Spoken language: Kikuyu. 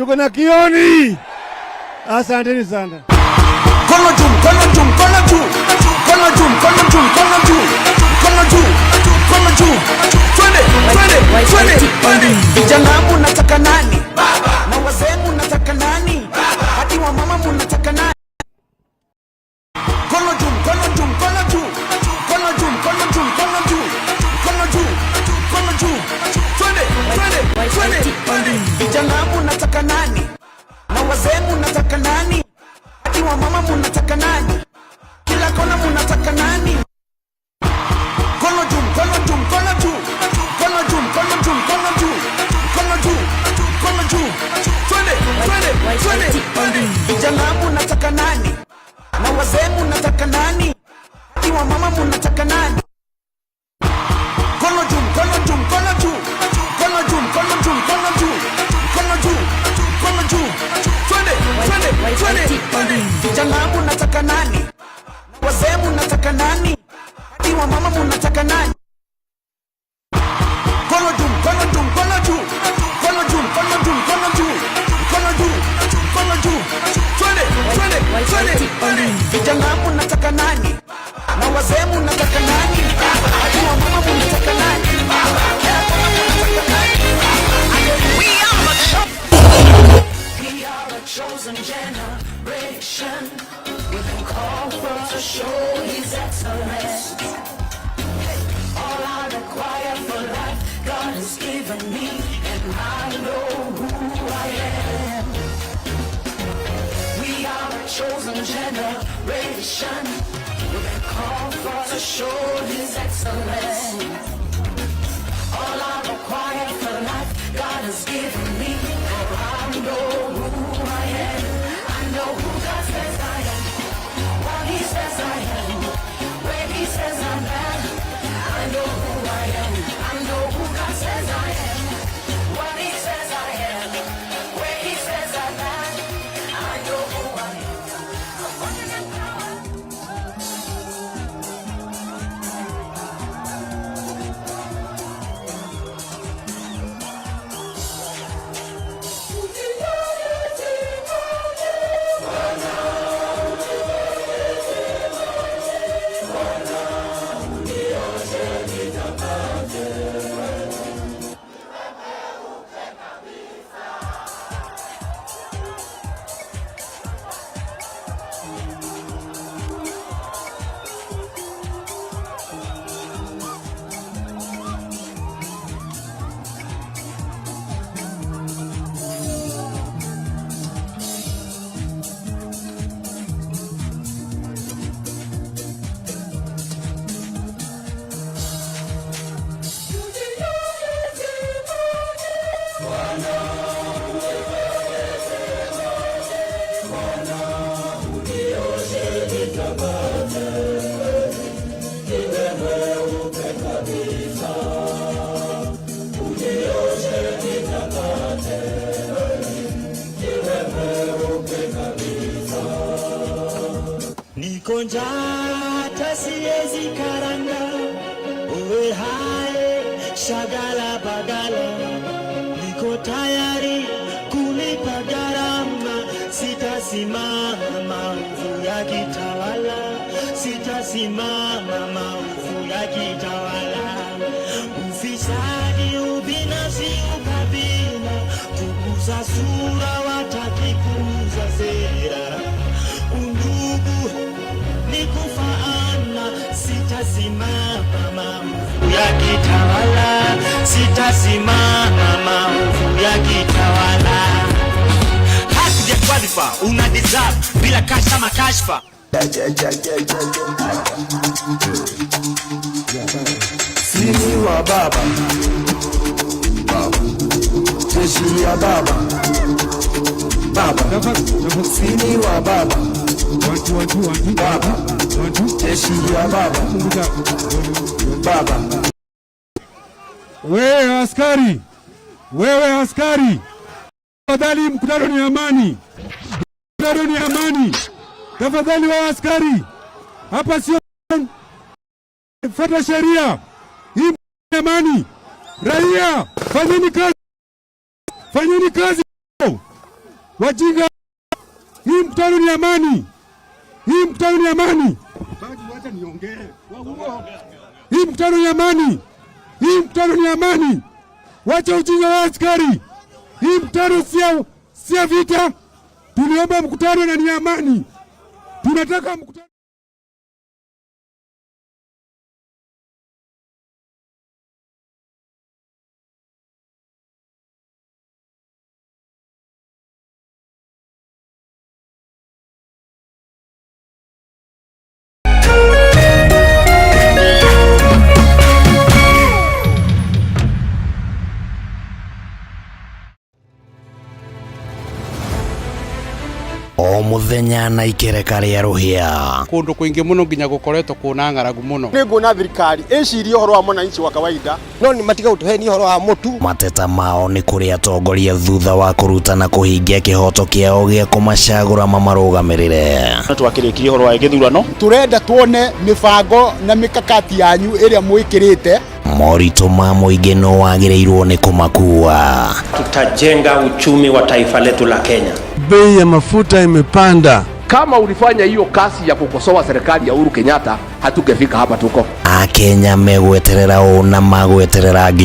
Tuko na Kioni. Asanteni sana. Mkono juu, mkono juu, mkono juu, mkono juu, mkono juu, mkono juu, mkono juu, mkono juu, twende, twende, twende. Vijana munataka nani? Na wazee munataka nani? Hadi wamama munataka nani? Mkono juu, mkono juu, mkono juu, mkono juu, mkono juu, mkono juu, mkono juu, mkono juu, twende, twende, twende. Vijana munataka nani? Na wazee munataka nani? Hadi wamama munataka nani? Kila kona munataka nani? Mkono juu, mkono juu, mkono juu, mkono juu, mkono juu, mkono juu, mkono juu, mkono juu, twende, twende, twende. Vijana munataka nani? Na wazee munataka nani? Hadi wamama munataka nani? Mkono juu, mkono juu, mkono juu, mkono juu, mkono juu, mkono juu, mkono juu, mkono juu, twende, twende, twende. Vijana munataka nani? Wazee munataka nani? Hadi wamama munataka nani? Mkono juu, mkono juu, mkono juu, mkono juu, mkono juu, mkono juu, mkono juu, mkono juu, twende, twende, twende. Vijana munataka nani? Na wazee munataka nani? Hadi wamama munataka nani? Kila kona munataka nani? We are a chosen generation. We've been called for to show His excellence. All I require for life, God has given me, and I know who I am. We are a chosen generation. We've been called for to show His excellence. All I require for life, God has given me. For I know who I am. I know who God says I am. What He says I am. Where He says I'm at. I know who I am. I know who God says I am. What He says I am. Where He says I'm at. I know who I am. I'm walking in power. Niko njaa hata siwezi karanga, uwe hae shagala bagala, niko tayari kulipa gharama, sitasimama maovu yakitawala, sitasimama maovu yakitawala, ufisadi, ubinafsi, ukabila, kuuza sura, wataki kuuza sera, undugu ni kufaana, sitasimama maovu yakitawala, sitasimama maovu yakitawala. Haki ya qualify, una deserve bila kasha makashfa. Sini wa baba, jeshi ya baba, baba, sini wa baba, baba, jeshi ya baba, baba. Wewe askari, wewe askari, tafadhali, mkutano ni amani, mkutano ni amani. Tafadhali wewe askari, hapa sio, fuata sheria hii, ni amani. Raia, fanyeni kazi, fanyeni kazi. Wajinga, hii mkutano ni amani, hii mkutano ni amani, hii mkutano ni amani, hii mkutano ni amani. Wacha ujinga wa askari. Hii mkutano sio vita. Tuliomba mkutano na ni amani. Tunataka mkutano. O muthenya na ikereka rĩa rũhĩa. Kundu kwingi muno nginya gukoretwo kuna ng'aragu muno. Nĩ nguona thirikari ĩcirie ũhoro wa mwananchi wa kawaida no nĩ matiga gũtũhenia ũhoro wa mũtu. Mateta mao nĩ kũrĩ atongoria thutha wa kũruta na kũhingia kĩhoto kĩao gĩa kũmacagũra mamarũgamĩrĩre. Twakĩrĩkirie ũhoro wa gĩthurano. Turenda tuone mĩbango na mikakati yanyu ĩrĩa mwĩkĩrĩte. Moritũ ma mũingĩ no wagĩrĩirwo nĩ kũmakua. Tutajenga uchumi wa taifa letu la Kenya. Bei ya mafuta imepanda. Kama ulifanya hiyo kazi ya kukosoa serikali ya Uhuru Kenyatta, hatungefika hapa tuko. Akenya megweterera ũ na magweterera nginya